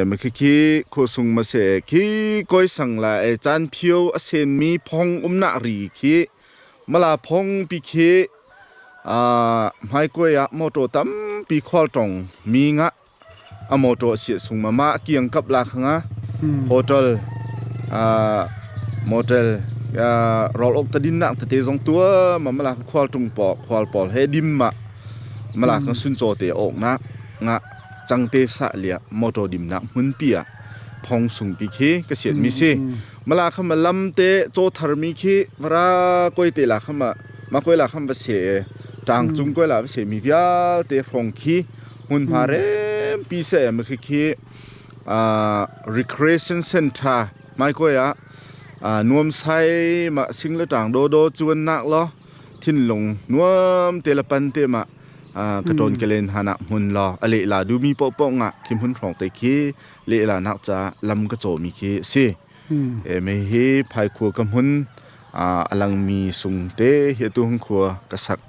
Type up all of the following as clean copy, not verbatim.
Ma khi khua sung ma se khi koi sang la e chan phio a sen mi phong um nak ri khi mala phong pi khi hmai koi ah motor tampi khual tong mi nga a motor sia sung ma ma kiang kap la khanga hotel motel rol ok tadin nak tete zong tua ma mala khual tung po khual pawl he dim ma mala khang sun chaw te ok na nga changte sa lia motor dim nak hmun pi ah phong sung pi khi ka siat mi si mala kham lam te chaw thar mi khi vara koi te la khama ma koi la kham va se tang cung koi la va se mi vialte hrawng khi hmunhma rem pi se ma khi khi recreation center mai koi ah nuam sai ma sing le tang do do chuan nak lo thinlung nuam te la pan te ma ka ton ke len hana hmun lo a le la du mi po po nga khi hmun hrawng te khi le la nak cha lam ka cho mi khi si e me hi phai khua ka hmun alang mi sung te hi tu hung khua ka sak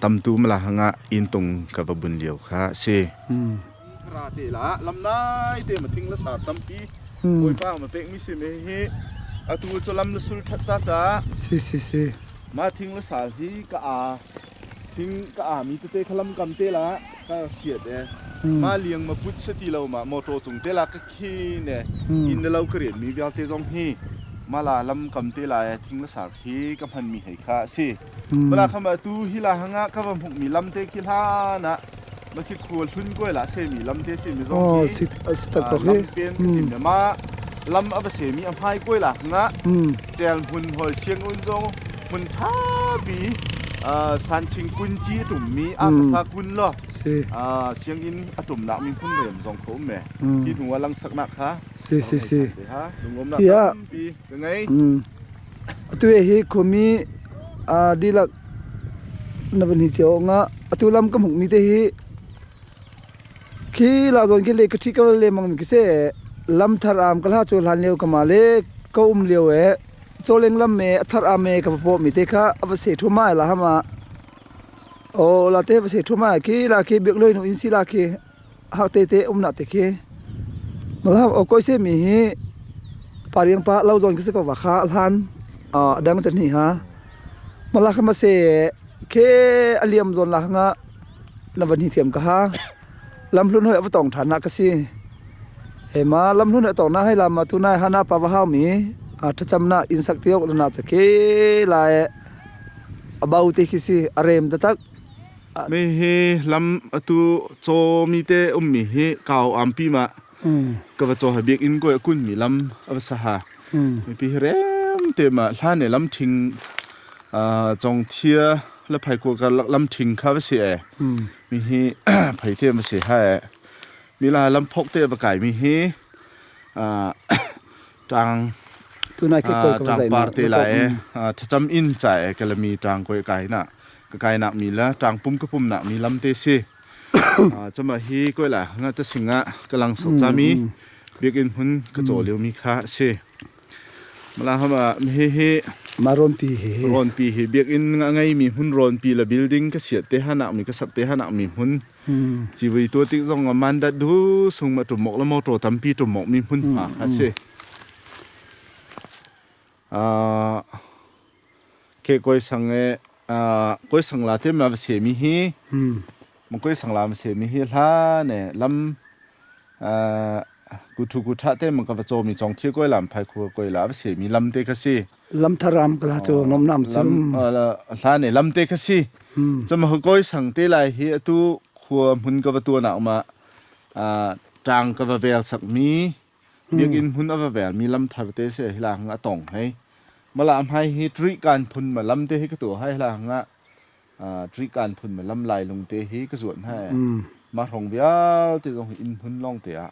tamtu mala hanga in tung ka va bun liu kha si ra te la lam nai te ma thing la sar tampi bawipa ma pek mi si me hi atu chu lam la sul that cha cha si si si ma thing la sal hi ka a thing ka a mi tete khalam kam te la ka siat e ma liang ma put se ti lo ma motor cung te la ka khi ne in lo ka rian mi vialte zong hi mala lam kam te la thing la sar hi ka hman mi hei kha si Bala khama tu hi la hanga ka va hmuk mi lam te khi hla na ma khi khual hlun koi la se mi lam te si mi zong Oh hi si si tak ko lam hi pen ka tim ne ma lam a va se mi a hmai koi la hanga cel hmun hoi siang un zong hmun tha pi san ching kun chi tum mi a ka sa kun lo si siang in a tum nak mi hmun rem zong kho me hi hnuwa lang sak nak kha si si si ha lungom na ya tampi ka ngei Atu hi khuami dihlak na van hi cio nga atu lam ka hmuh mi te hi khi la zawn khi le ka ṭhi ka lengmang mi khi si lam thar am ka hla cu hlan lio ka ma le ka um lio e cawleng lam me a thar am e ka va pawh mi te kha a va se thuma la hama o la te va se thuma khi la khi biak loi nu in si la khi hak te te um nak te khi malham o koi se mi hi pariang pa lo zawn khi si ko wa kha hlan dang chan hi ha mala kha ma se khe aliam zawn la nga na van hi thiam ka ha lamhlun hoi ava tong than na ka si he ma lamhlun hoi tong na hai lam ma tu nai hana pa wa hau mi a thacham na in sak tiok na cha ke lai abau te khi si arem ta tak Mi hi lam atu caw mi te ummi hi kau ampi ma ka va caw ha biakinn koi a kun mi lam a va sa ha. Mipi hi rem te ma hlan e lam thing chong thia la phai ko ka lam thing kha va si e. Mi hi phai te ma si ha e. Mi la lam phok te va kai mi hi tang Tunai khi koi ka va tang zai par na te lai e thacham in cha e kalami tang koi kai na ka kai nak mi la tang pum ka pum nak mi lam te si chama hi koi la nga ta singa ka lang sok cha mi biakinn hmun ka caw lio mi kha si mala hama hi hi ma ron pi hi ron pi hi biakinn nga ngai mi hmun ron pi la building ka siat te hanak mi ka sak te hanak mi hmun Civui tuah tik zong ah mandat du sung ma tumok le motor tampi tumok mi hmunhma kha si. Ke koi sang e koi sang la te ma se mi hi ma koi sang la ma se mi hi hla ne lam ku thu ku tha te ma ka va cho mi chong thi koi lam phai khu koi la va se mi lam te kha si. Lam tharam ka la chu nom nam chu hla ne lam te kha si chama koi sang te lai hi atu khua hmun ka va tu na ma tang ka va vel sak mi biakinn hmun ava vel mi lam thar te se hila nga tong hei mala mai hi tri kan phun ma lam te hi ka tu hai hila nga tri kan phun ma lam lai lung te hi ka zuan hai ma rong vial te zong in hmun long te a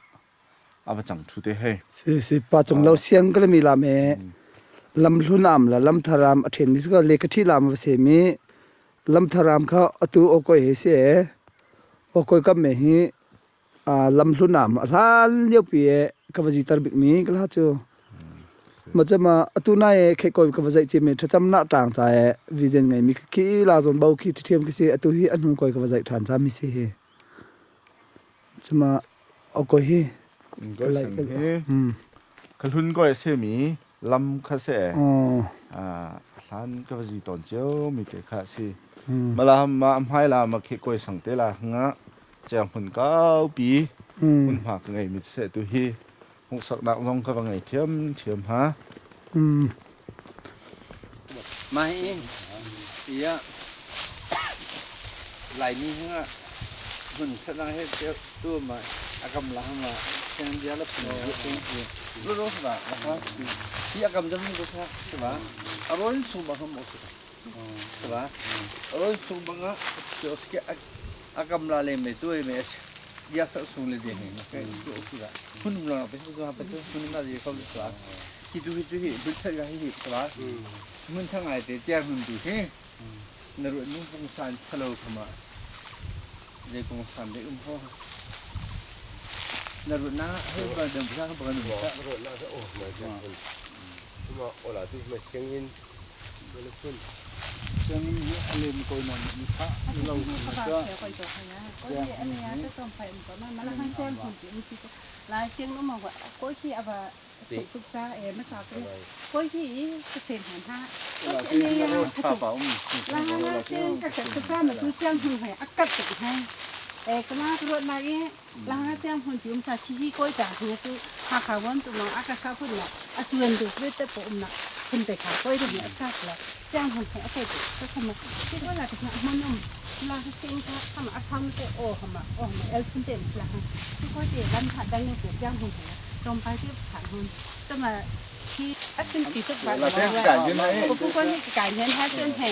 a va cang thu te hei. Si si pa cung lo siang ka mi lam e lam hlun am la lam tharam a then mi ka le ka thi lam va se mi lam tharam kha atu o koi he se o koi kam me hi lam hlun am a hlan lio pi e ka va zi tar bik mi ka la chu ma chama atu na e khe koi ka va zai chi me thacham na tang cha e vision ngai mi khi la zon bau khi thiam ki si atu hi anu koi ka va zai than cha mi si he chama. Oko hi Koi sang hi khahlun koi a simi lam kha se hlan ka va zi tawn cio mi te kha si. Mala ma hmai la ma khi koi sang te la nga chiang hmun kaupi hmunhma ka ngei mi se tu hi hmuhsaknak zong ka va ngei thiam thiam ha. Mah hi tiah Laimi hngah hmun khat ah he tu ma akam la ma siang dia la phun lo lo ba la hi akam jam ko kha ba aron sung ba kham ok ba aron sung ba nga akam la le me tu me dia sa sung le de he ka tu ba phun lo na pe tu ha pe tu phun na je kham ba hi tu hi tu hi bul tha ga hi hi ba mun tha ngai te tiang hun tu hi na ru nung pung san thalo khama je kong san de um ho na ru na he ba dam sa ba nu ba ru na sa o ma je hun ma ola tu ma cheng in phun cheng in hi alem ko na ni kha lo ka lai siang no ma ko khi aba su tuk ta e ma sa ko ko khi ka sen han ha la la siang ka ka ta ma tu chiang hun hai akat tu hai e ka ma ro na ye la ha chiang hun ti um sa chi hi koi ta hu tu ha kha won tu ma aka sa phun na a chuan tu ve te po um na phun te kha koi ru ni sa la chiang hun hai a tu ka ka ma ti ko la ka ma nom la ka sing ka ka ma asam te o ha ma o ma el phun te la ha ti ko te lam kha dang ne chiang hun ตรงไปที่ผ่านhun จะมาที่อาซินตีทุกวัน我不管你改天他真很，เ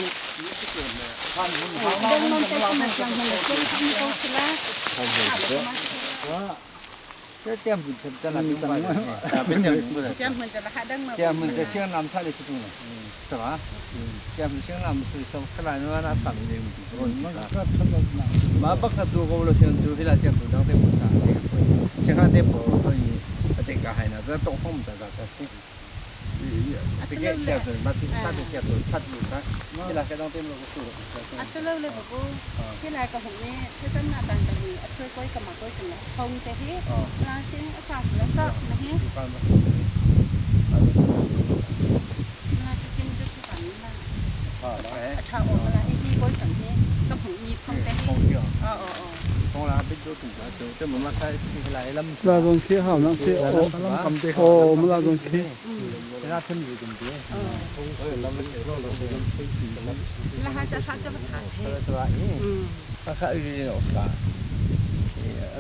ดินมันจะมาจังมันเลยทำโตสิละ 这店铺在那边卖的，别店铺的。这门จะละดังมา 店铺在西安南菜的这种的，是吧？店铺西安南是上克兰那那上的嘛，不可多个了，像做起来店铺当店铺啥的，其他店铺可以，这个还那个东风在在在西。这个店铺嘛，他的店铺他的他，其他当店铺个做。 อาสโลเลยบอกว่าที่ลายกับผมนี่ที่ฉันมาตังกันนี่ช่วยก้อยกับมาก้อยสินะคงแต่ที่ลาชิงอาสาสิละซอกนะฮะลาจะชิงจุดที่ฝันละชาวโอมาละที่ก้อยสังเกตกับผมนี่คงแต่ที่อ๋ออ๋ออ๋อ 从那边做工作，就这么嘛开来了。 la zon khi ha na se o o ma la zon khi 那村里咁多。 แล้วฮะจะทักจะมาถามให้ 是吧？ อืม 他看有点老啥，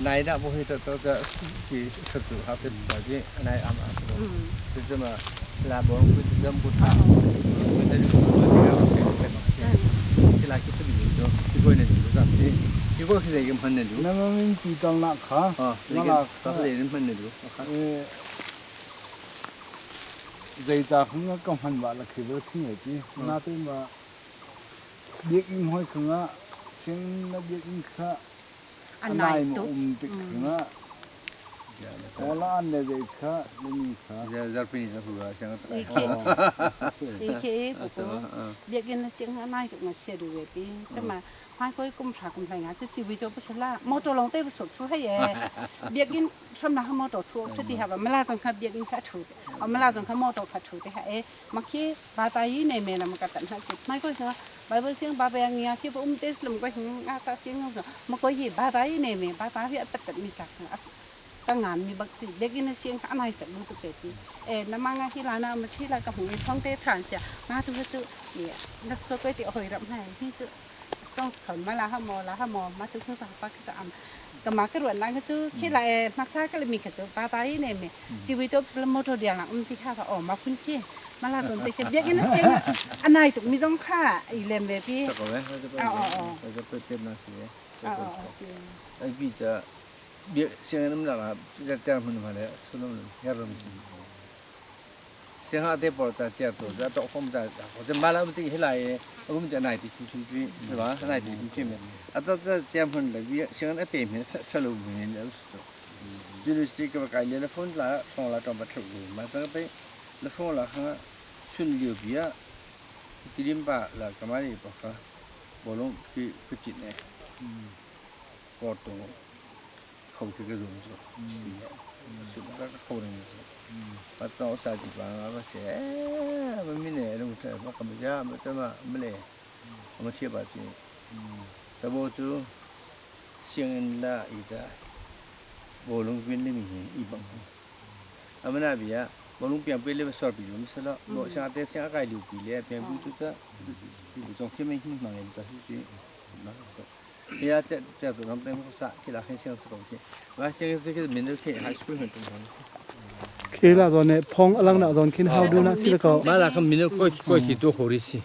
来的不会这这这去吃住他这条件来阿妈是吧？ อืม 就这么来帮不这么不差，我这就我这个谁谁嘛，这来去这边就这个呢就这样子，这个是这个喷的就 na ma min ti tang na kha 啊，这个他是这个喷的就， e zai ta khung nga kam han ba la khi ba khung ngai ti na te ma biak in hoi khunga sing na biak in kha อันไหน anai ma ตุ๊ um ti khunga ola an le zai kha le ni kha 这这边是个像个 อีเคอีเคบอกว่าเบียกินเสียงนายถูกมาเชียดูเวปีจะมาให้ก้อยกุมฉากุมไรงานจะจีวิตัวภาษาละมอตัวลงเต้ไปสวดชูให้เย่เบียกินทำนาขมอตัวทูทุติหาว่าไม่ลาจงค่ะเบียกินค่ะถูเอาไม่ลาจงค่ะมอตัวค่ะถูแต่ค่ะเอ๊ะมาขี้บาตายีในเมนมันกัดตันหาสิไม่ก็คือไบเบิลเสียงบาเบียงเงี้ยที่อุ้มเตสลมก็หงอาตาเสียงเงามาก็ยี่บาตายีในเมบาตาที่ปัดตัดมีจักตั้งงานมีบักสิเบียกินเสียงค่ะนายสักบุตรเตตี เอ็น้ำมันงาที่ร้านน่ะมันที่ร้านกับหูมีท้องเตะฐานเสียมาทุกจุเนี่ยนักสวยก็ติหอยรับให้ที่จุส่งผลมาละหมอละหมอมาทุกคนสักปักก็อ่ำก็มาก็รวนนั่นก็จุที่ไรมาซาก็เลยมีก็จุปาตายเนี่ยเมชีวิตตัวละมอทเดียงอุ้มที่ข้าก็ออกมาคุ้นขี้มาลาสนติเบียกินเชียงอันไหนตุกมีจงค่าอีเลมเบบี้ 这个呗，这个这个别那些， อ๋อสิ 哎，比这别现在那么了，这这样分的嘛嘞，说那么也容易。先下得报在这做，这到后面在，或者买了不得起来，我们在内地去村居是吧？内地去面，啊，到这这样分的，比现在北面吃吃了五年了是。就是这个概念的分来放了这么吃过，嘛这个被那放了哈，顺流比啊，吉林吧了干嘛的不哈，无论去去进呢，广东。kho khi ka zum cu. Ka kho ning. Pa caw sa ti pa ba se ba mi ne lung the ba ka ja ba ta ma mle ma thia ba chi. Tabo cu sianginn la i ta bawlung vin le mi hi i bang. Amana bia bawlung piang pe le sor pi lu sala bo siang te siang kai lu pi le piang bu tu ta bu chong khi mai hi mang em ta si ya te te tu nam te mo sa ki la khen siang ko khi wa siang se ke min ke high school han tum han Khi la zawn ne phong alang na zawn khin how du na si ko. Ma la kham min ko ko ki to ho ri si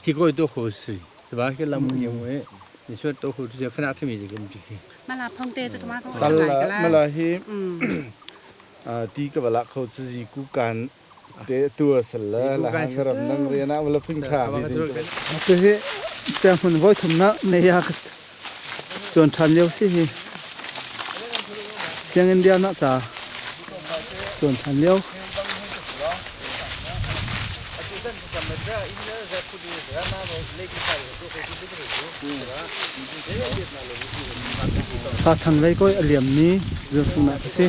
ki ko to ho si ba ke lam ye mo e ni so to ho ti khana thmi je kem ti มาลาพงเตจะมา tal la mala hi ti ka bala kho chi ku kan te tua sal la la hang ram nang re na wala phing kha bi jing Tu hi chang hun voi thum na ne ya ka chuan than leo si hi. Siang India na cha chuan than leo. Fa thang lei koi aliam mi zung sung na si.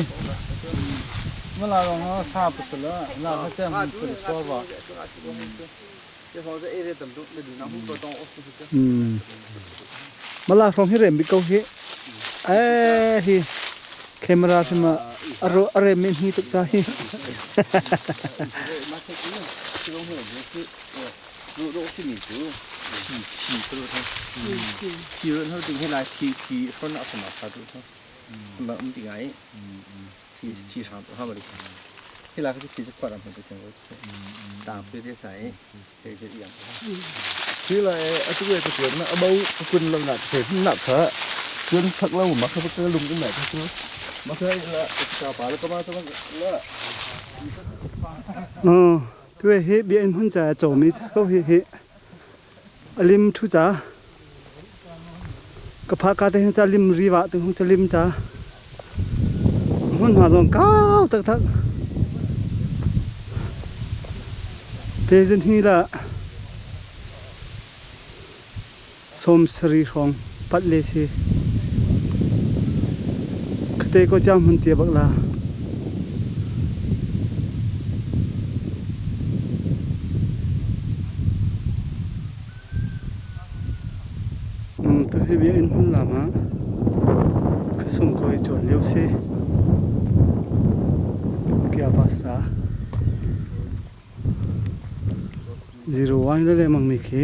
มาลาลองซาปสละลาเขาแจ้งมันเป็นสัวว่า มาลาของฮิเรมบิko hi eh hi camera sima aro are min hi tuk cha hi ทีรุ่นเขาดึงให้ลายทีทีเขาหนักสมัครเขาดูเขามาอุ้มตีไงทีที长เขามาดิที่ลายเขาจะทีจะกว่าเราผมจะเจอตามเพื่อที่ใส่เพื่อจะอย่าง khi là atu ye ka tuan na abau kun lang na the na kha kun thak lo ma kha ka lung na kha chu ma kha la ka pa la ka ma ta la ờ tu he bi en hun cha cho mi ko hi hi alim thu cha ka pha ka te cha lim ri wa tu hun cha lim cha hun ma zong kao tak tak pe zin hi la som sari rong pat le si khate ko cham hun tia bak la tu hi bi in hun lama khasung ko i chon leu si kya pa sa 01 le le mang mi khi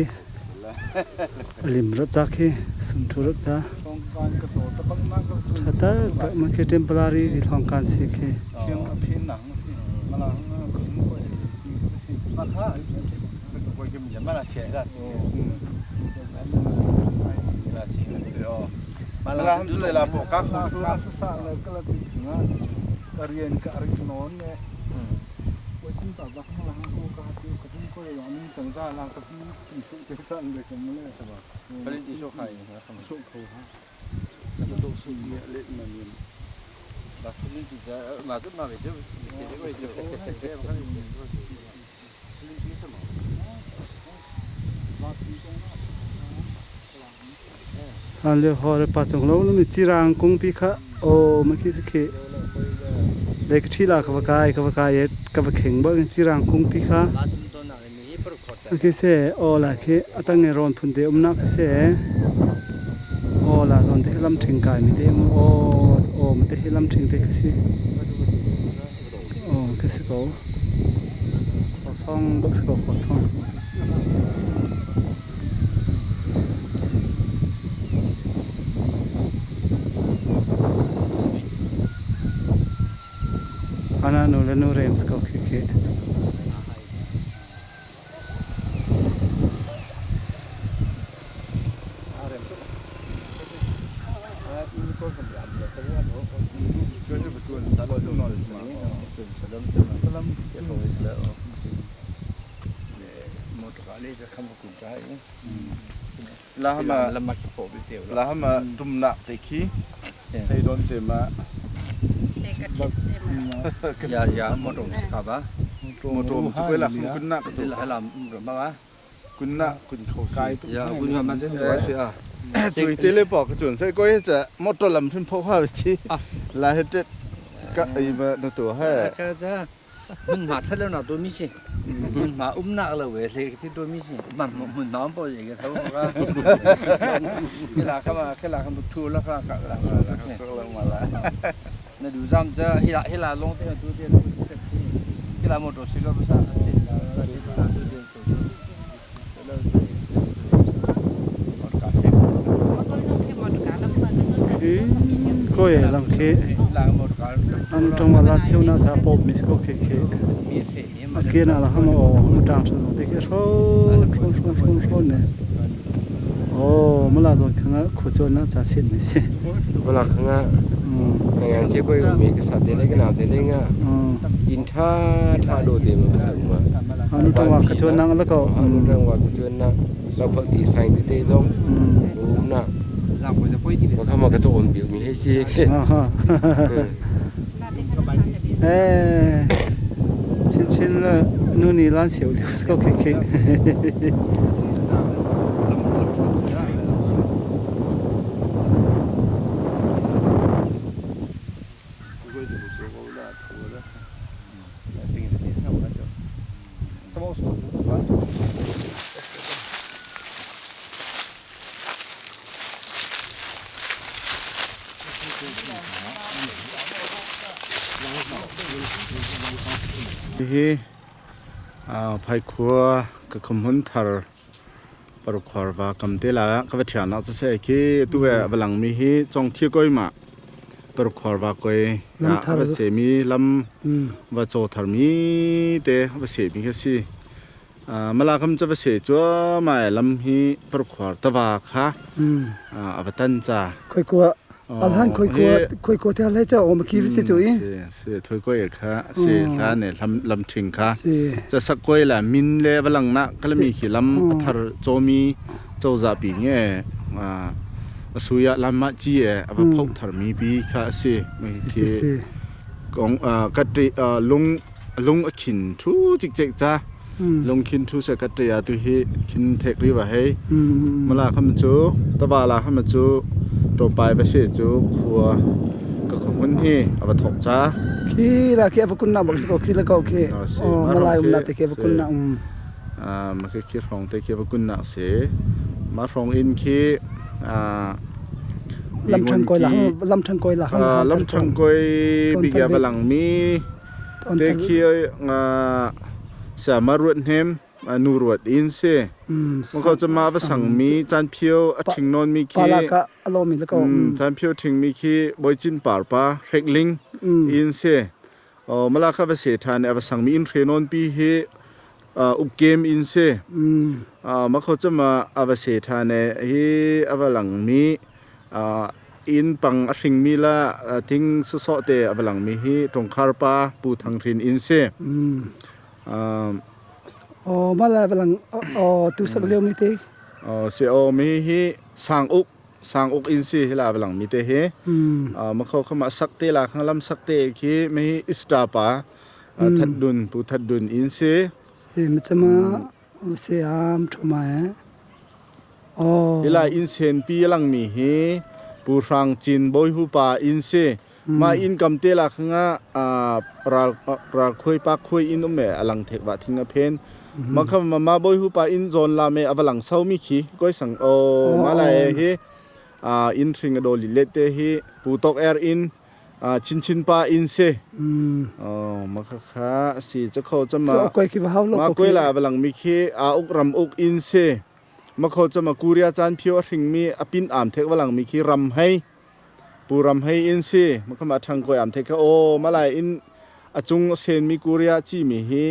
lim rap cha khi sum thu rap cha ต้องการกระโจตะบังมากก็ thata ta ma khi temporary ji thong kan si khi เชียงอภินหนังสิมาลาขึ้นกว่ามีสิ มาค่ะ我就没嘛啦，钱啦，啦钱是哦， มาละham le la po ka ลา khu ลาสสะเลยก็ละติงะกะเรียนกะรินอนเนี่ยโอ้ยตาบักมาลาโกกะติกะติโกยอนี่จังจ้าลากะติติสุเตสันเลยกันเลยใช่ป่ะ 不是你说开， สุโขฮะ to su ye le na ni 那是你这那这那里就这个就。 han le ho re pa chong lo mi chirang kung pi kha o ma khi si khi le ka thi la ka ba kai ka ba kai ye ka ba kheng ba chirang kung pi kha คือเสอล่ะคืออตั้งในรอนพุ่นเดอมนักเสอล่ะซอนเทลำถึงกายมีเดมโอโอมันเทลำถึงเตคือสิโอคือสิโกขอซ่องบักสิโกขอซ่องอันนั้นนูและนูเรมสก็คือคือ la hama ลำมาคิโปไปเตียว la hama tum na te khi thei don te ma เอกชิดเต็ม ยายาหมดองสิครับ mo to mu chu la khun kun na ka ที่ to หลายลำหรือมา kun na kun khau ไก si ยาคุณทำมันจะเหนื่อยสิอ่ะ Cui te le po ka chun sai koi cha motor lam thin pho ha chi la he tet ka ai ma na tu he. Ka cha mun ma thal na to mi si mun ma um nak lo we le thi to mi si ma mun ma po ye ka thau ka ke la ka ma ke la ka thu la ka ka la ka la ma la na du zam cha hi la hi la long te tu te ke la motor si ka sa la tu te Koi lang khi ang tong la chiu na cha pop mis ko khi khi a ke na la ham o hum tang chu te khi ro ro ro ro ro ne o mala zo khanga khu cho na cha sin ni si Wala khanga ngan che koi mi ka sa te le ka na te le nga in tha tha do te ma sa ma anu tang wa ka cho nang la ko anu tang wa ka cho na la phak ti sai ti te zong um na ma kha ma ka cho on bi mi he si Eh chin chin la nu ni lan xiu liu ko khi khi Hi Phaikhua ka khumhun thar parukhor va kam te la ka va thian nak chu se khi tu ve valang mi hi chong thi koi ma parukhor va koi va se mi lam va cho thar mi te va se mi kha si mala kham cha va se chu ma lam hi parukhor ta va kha ava tan cha khoi kwa alhan khoi kwa khoi kwa te lai cha om ki se chu i se thoi koi kha se thla ne lam lam thing kha cha sak koi la min le walang na kalami khi lam athar chomi choza pi nge asuya lam ma chi e ava phok thar mi pi kha se mi khi kong ka ti lung lung a khin thu chik chek cha lung khin thu se ka ti ya tu hi khin thek ri wa hei mala kham chu tawa la kham chu tlawmpai va se cu khua ka khua hmun hi a va thawk ca. Khi la khi va kun na bak ko khi la ko khi. Oh malai um na te khi va kun na um. Ma khi khi hrawng te khi va kun na se. Ma hrawng in khi lam thang koi la lam thang koi la lam thang koi bigya balang mi te khi sa ma ruat hnem nu ruat in si ma kho cu ma va sang mi caan phio a ṭhing nawn mi khi caan phio ṭhing mi khi Bawicin par pa Hrekling in si mala kha va se ṭhan i a va sang mi inn hre nawn pi hi ukkem in si ma kho cu ma a va se ṭhan i hi a va lang mi inn pang a hring mi la thing sawsawh te a va lang mi hi Tongkhar pa Pu Thang Hrin in si. Aw mah lai balang aw tu sak lio mi te. Aw si aw mi hi sang uk sang uk in si hi la balang mi te hi. Ma kho khama sak te la khang lam sak te khi mi hi ista pa that dun pu that dun in si. Si mi chama si am thuma he. Aw. Hi la in sen pi lang mi hi pu hrang chin boi hu pa in si. Mah inn kam te la khanga ral ral khuai pa khuai inn um e alang thek wa thing a phen ma kham ma boi hu pa inn zon la me awalang sau mi khi koi sang o ma la e hi inn thring a do li le te hi pu tok er inn chin chin pa inn se ma kha kha si cha kho cha ma ma koi la awalang mi khi a uk ram uk inn se ma kho cha ma kuria chan phio a hring mi a pin am thek walang mi khi ram hei Pu Ram Hei in si makham a ṭhang kawi am thei kha aw malai in a cung a senmi Korea cimi hi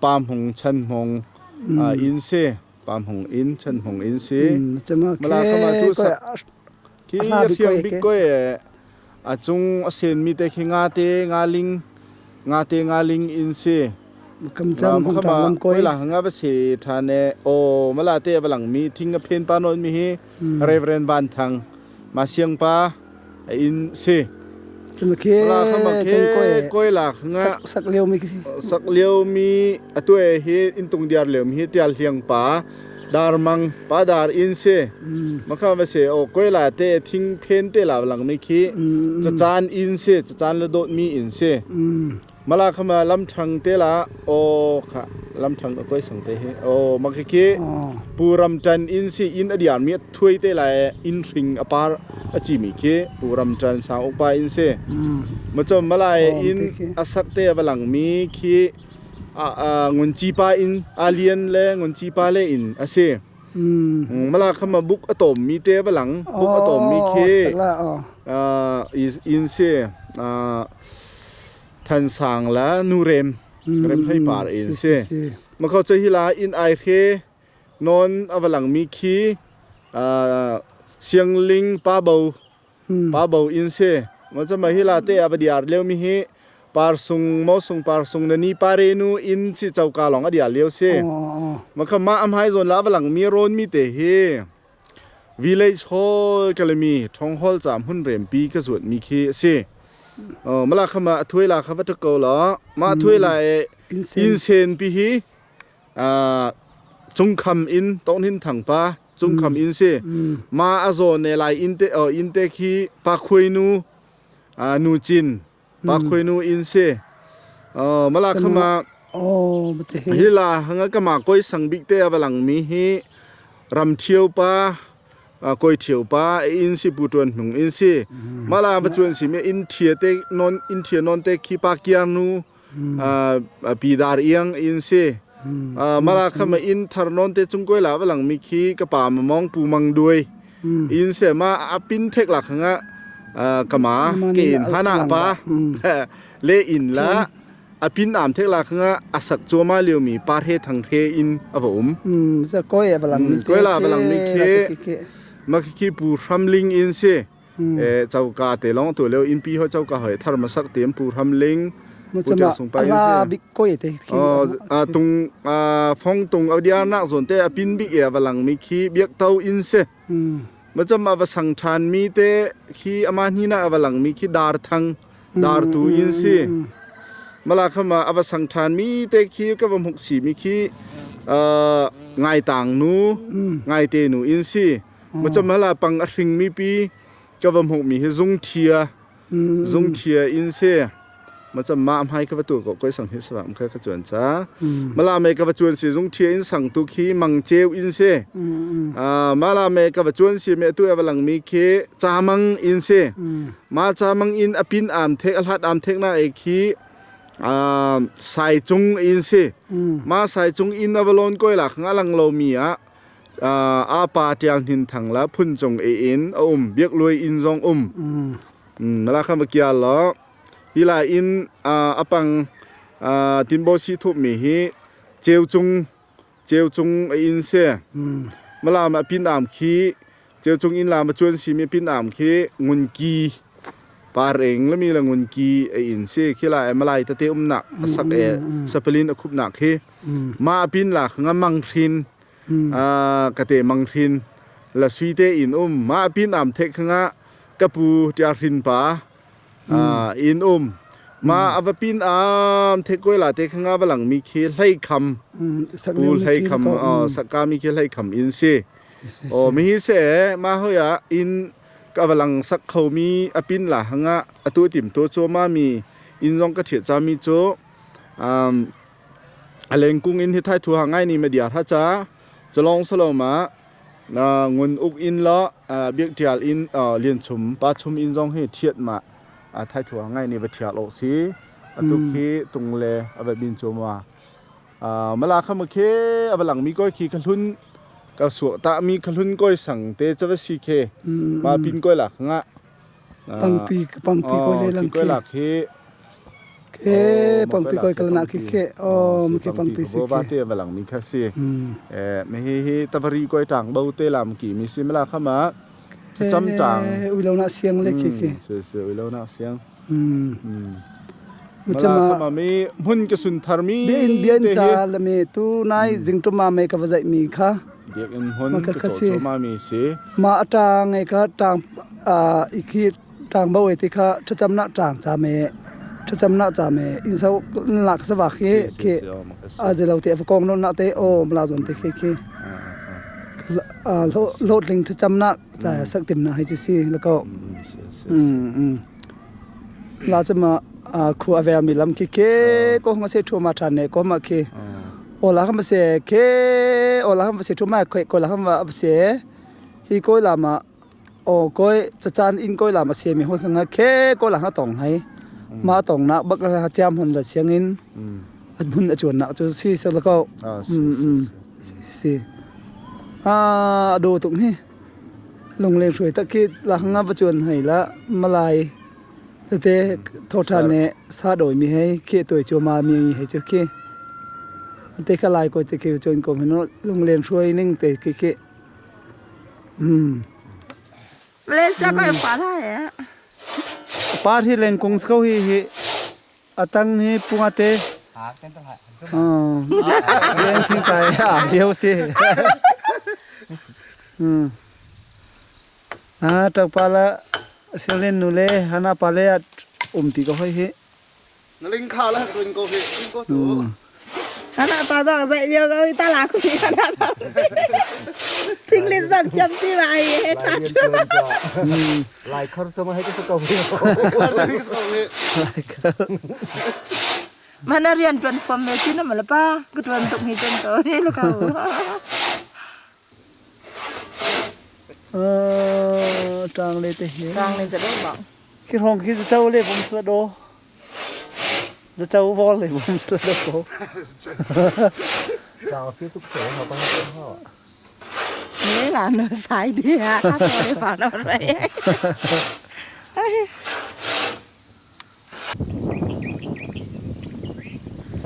Pam Hung Chan Hmong in si Pam Hung in Chan Hmong in si mala khama tu sak khi hriang bik koi a cung a senmi te khi nga te nga ling nga te nga ling in si kam cham hong ta lam koi la nga va se thane o mala te balang mi thing a phen pa non mi hi Reverend Van Thang Ma siang pa in si. Cumake La khama chung khe koi la nga sak lio mi sak lio mi atu e hi intung diar lio mi hi tial hliang pa. Darmang pa dar in si makha va se o koila te thing phen te la lang mi khi cacaan in si cacaan le dawt mi in si mala khama lam thang te la o kha lam thang koi sang te hi o makhi khi pu ram tan in si in adian mi thui te la in hring apar achi mi khi pu ram tan sang upa in si machom malai in asak te awalang mi khi ngun ci pa in alian le ngun ci pa le in a si mala khama buk a tom mi te balang buk a tom mi khi in si than sang la nu rem rem hlei par in si makho che hi la in ai hre non awalang mi khi siangling pa bo Pa bo in si. Ma cha ma hi la te a diar leo mi hi par sung mo sung par sung na ni pare nu in si chauka long a diar leo si. Ma kha ma am hai zon la walang mi ron mi te hi village hall kalami thong hall cham hun rem pi ka zuat mi khi si. Mala kha ma athuai la kha va ko la ma athuai la e in sen pi hi cungkham in tong hin thang pa cungkham in si ma a zaw ne lai in te in te khi pa khuai nu nu cin pa khuai nu in si mala khama hi la hanga kama koi sang bik te awalang mi hi ram thio pa koi thio pa in si pu tuan hnung in si mala ba chuan si me in thia te non in thia non te khi pa kiar nu pi dar iang in si mala khama in thar non te chung koi la walang mi khi ka pa ma mong pu mang duai in se ma apin thek la khanga kama ke in hana pa le in la apin am thek la khanga asak choma leo mi par he thang the in ava um sa koi balang mi koi la balang mi khe ma khi pu hramling in se chauka te long tu leo in pi ho chauka hoi thar ma sak tem pu hram ling pu tia sung pai se big koi te tung phong tung audia nak zon te apin big e walang mi khi biak tau in se ma cham ava sang than mi te khi ama ni na awalang mi khi dar thang dar tu in si mala khama ava sang than mi te khi ka vam huk si mi khi ngai tang nu ngai te nu in si Ma cham hala pang a hring mi pi ka va hmuh mi hi zung thia zung thia in se ma cham ma hmai ka va tu ko koi sang hi sawam kha ka chuan cha mala me ka va chuan si zung thia in sang tu khi mang cheu in se mala me ka va chuan si me tu e lang mi khi cha mang in se ma cha mang in apin am thek a hlat am thek na e khi sai chung in se ma sai chung in avalon koi la khang alang lo mi a a pa Tial Hnin Thang la phun cung e in a um biak luai inn zong um mala kha makia lo hi la inn apang tinbo si thup mi hi cheu cung cheu cung a inn se mala ma pin am khi cheu cung inn la ma chuan si mi pin am khi ngun ki pa reng la mi la ngun ki a inn se khi la malai tate um nak asak e sapalin a khup nak khi ma pin la nga mang hrin ka te mang hrin la sui te in um ma pin am thek khanga ka pu tia hrin pa in um ma ava pin am thek koi la te khanga balang mi khi hlei kham pu hlei kham saka mi khi hlei kham in si o mi hi se ma hoya in ka balang sak kho mi apin la hanga atu tim to cho ma mi in zong ka thiat cha mi chu A lengkung in hi thai thu ha ngai ni ma diar ha cha chalong salo ma ngun uk in lo biak tial in lian chum pa chum in zong hi thiat ma thai thu ha ngai ni va thial o si atu khi tung le ava bin chuma mala kham khe ava lang mi koi khi khalun ka su ta mi khalun koi sang te chawa si khe ma pin koi la khanga pangpi pangpi koi le lang koi la khi ke pangpi koi kal na ki ke o mi ke pangpi si ke ba te balang mi kha si e me hi hi tabari koi tang bo te lam ki mi sim la khama cham tang ui lo na siang le ki ke se se ui lo na siang um mala khama mi mun ke sun thar mi bien bien cha la me tu nai jing tu ma me ka va zai mi kha biak in hon ka cho ma mi si ma atang ngai kha tang a ikhi tang bo ti kha thacham na tang cha me thacham na cha me in sau lak sa wa khi khi a je lo te kong non na te o mla zon te khi khi. Hlawhtling thlacamnak ca sak timnak hi cu si la ko. La cu ma khu a vel mi lam khi ke ko hong se thu ma than ne ko ma khi ola kham se ke ola kham se thu ma khoi ko la kham wa se hi ko la ma o koi cacaan in koi la ma se mi hoi nga ke ko la ha tong hai ma tong nak bak ha chiam hon la siang in an hun a chuan nak chu si se la ko si a do tuk hi lunglen hruai tak khi la hanga va chuan hai la malai tete thotha ne sa doi mi hei khi toi chu ma mi hei chu khi te ka lai ko che khi chuan ko hino lunglen hruai ning te khi khi Malaysia ko pa lai eh. Par hi lengkung ko hi hi atang hi punga te leng thing chai a liu si. A tak pa la sialen nu le hana pa le um ti ko hoi hi. Na ling kha la tuin ko hi ko tu. Ana pa dong dạy nhiều rồi ta là cũng ana pa. Thing lên dần chậm ti lại hết ta chưa. Lai khar sama hai ko ko. Mana rian tuan form me tin mà là pa, cứ tuan tung hi tuan to ni lo kau. Tang le te hi. Tang le te do bang. Khi hong khi chau le bom sla do. Chau vol le bom sla do ko. Chào phía túc số mà ba họ. Thế là nó sai đi à, tôi vào nó rồi.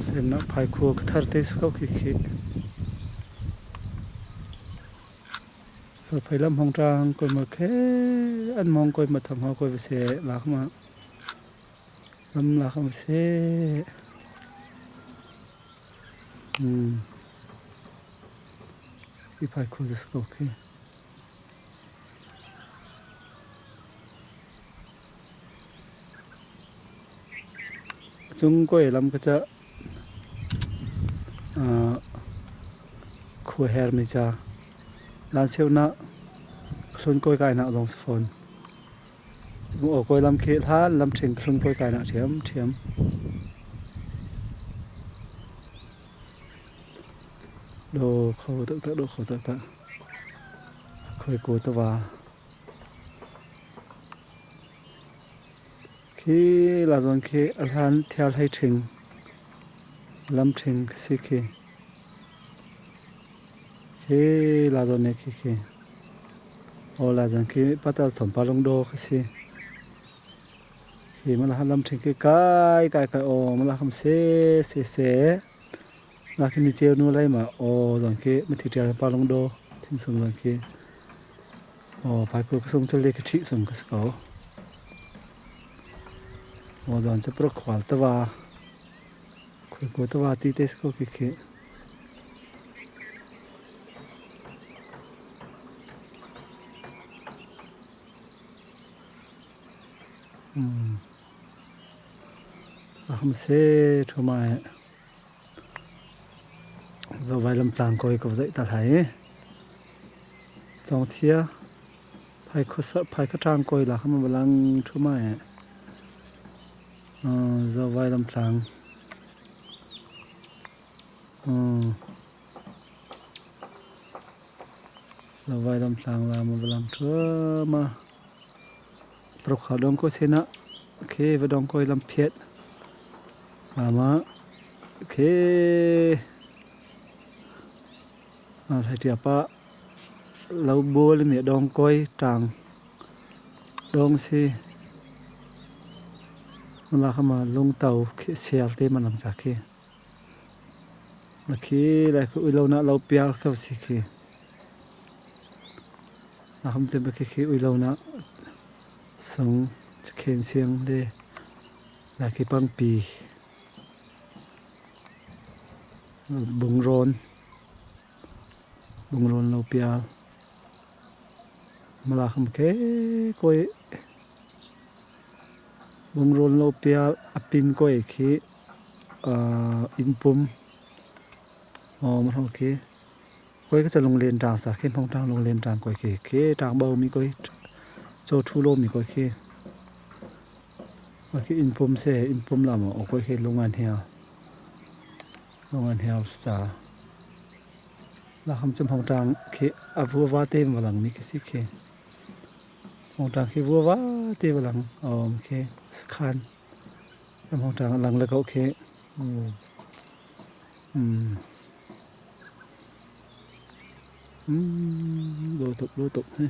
Sem na phai khu thar te skau khi khi. Phai lam hong tang koi ma khe an mong koi ma thang ho koi se lak ma lam lak ma se. I phai khu de skau khi. Chung koi lam ka cha khu her mi cha lan seu na khlun koi kai na zong phone chu o koi lam khi tha lam thing khlun koi kai na thiam thiam do kho tak tak do kho tak tak khoi ko ta wa khi la zon khi alhan thial hai thing lam thing si khi khi la zon ne khi khi o la zon khi patal thom palong do khi si khi ma la lam thing khi kai kai kai o ma la kham se se se la khi ni cheu nu lai ma o zon khi ma thi tial palong do thing sung zon khi o phai ko sung chal le khi thi sung ka ko o zon cha pro khwal ta wa khoi ko ta wa ti te ko khi khi Aham se thuma zo vai lam tlang koi ko zai ta thai chong thia phai kho sa phai kha tang koi la kham balang thuma zo vai lam tlang zo vai lam tlang la ma balang thuma pro kha dong ko se na khe va dong koi lam phiat ama khe a thai tia pa lo bol mi dong koi tang dong si la khama lung tau khi sial te manam cha khi la khi la khu uilo na lo pial kha si khi la kham chem khi khi uilo na sung khen siang le la khi pang pi bung ron bung ron lo pial mala kham ke koi bung ron lo pial apin koi khi in pum o ma khi Koi ka lunglen ṭang sa khi hmong ṭang lunglen ṭang koi khi khi ṭang bo mi koi chaw thu lo mi koi khi koi khi inn pum se inn pum la maw koi khi lungan heo lungan heo sa la ham chum hmong ṭang khi a vua va te ma lang mi khi si khi hmong ṭang khi vua va te ma lang om khi sakhan hmong ṭang lang le ko khi Đồ tục đồ tục ha.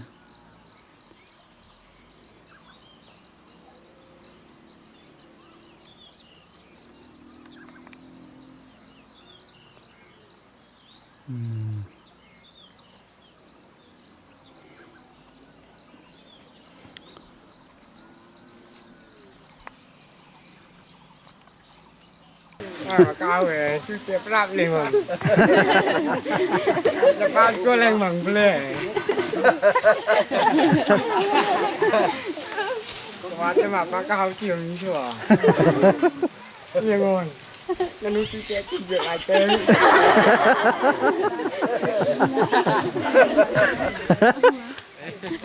ကောင်းပဲသူပြပรับလေမတပါကိုလည်းမန်ဘလေဝါတမပကောက်ကြည့်လို့ဆိုရေငုံနနူစီတဲ့ကြည့်ပြလိုက်တယ်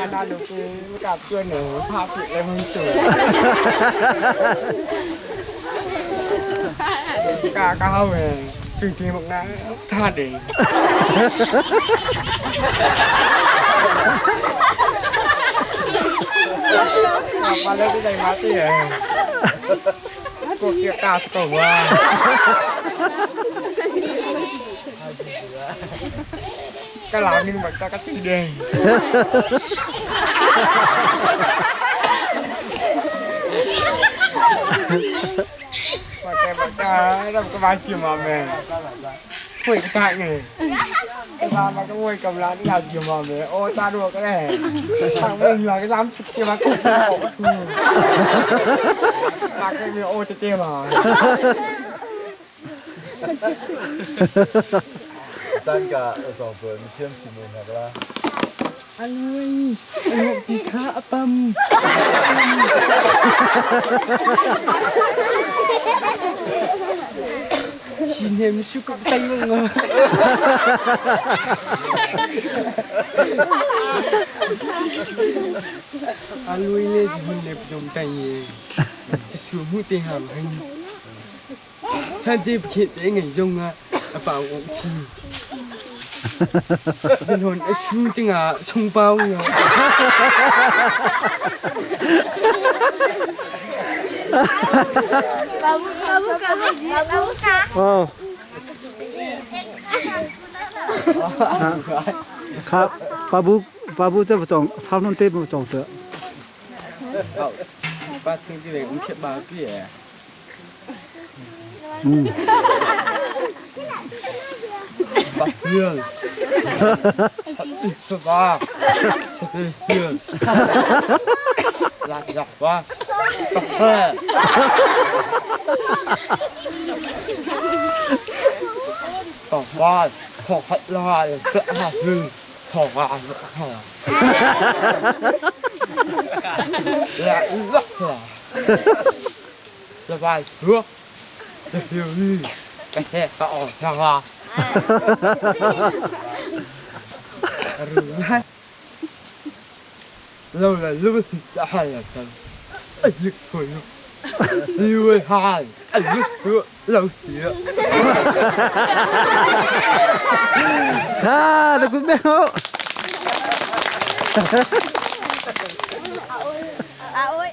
အနာလူကကပ်ကျွနေဖာပြလည်းမတူ ကာကောင်းပဲသူဒီမနာထားတယ်ပါလေဒီတိုင်းမသိရကိုပြကားတော့ဝါကလာနင်းမတကတိတယ် ပါကဲပါကတော့ကဘာချင်ပါမယ်ဖွင့်တိုင်းနေဘာမကဝေးကမလာနေအောင်ကြပါမယ်အော်တာတော့ကဲทางไม่เหงื่อก็ซ้ำเจมากุ๊กตาแค่มีโอเจมา 单个สองเฟิร์นเชื่อมสีเมนครับละ อร่อยอร่อยที่ข้าปั๊มชินเฮมสุกับตังงะအလွေးလေးဒီနေ့ပြုံးတိုင်ရေတဆူမှုတင်ဟာမဟင်းချန်တိပခိတဲ့ငယ်ယုံကအပောင်အောင်စီဒီဟွန်အဆူတင်ဟာဆုံပေါင်းရော Babu babu ka babu ka 哦。卡巴布巴布这不种，差不多这不种的。 ဘာသင်ဒီလေဦးဖြစ်ပါပြည့် 嗯。 ဘာပြင်းစပါပြင်းလာလာပါပါပါขอพัดลายเสื้อผ้าคือขอวานค่ะและลักษณะสบายเพื่อเดี๋ยวนี้ไปแค่ก็ออกทางละلولا لبس حالة أيكون يوهان أيكون لو هي 啊，那个没好。 啊我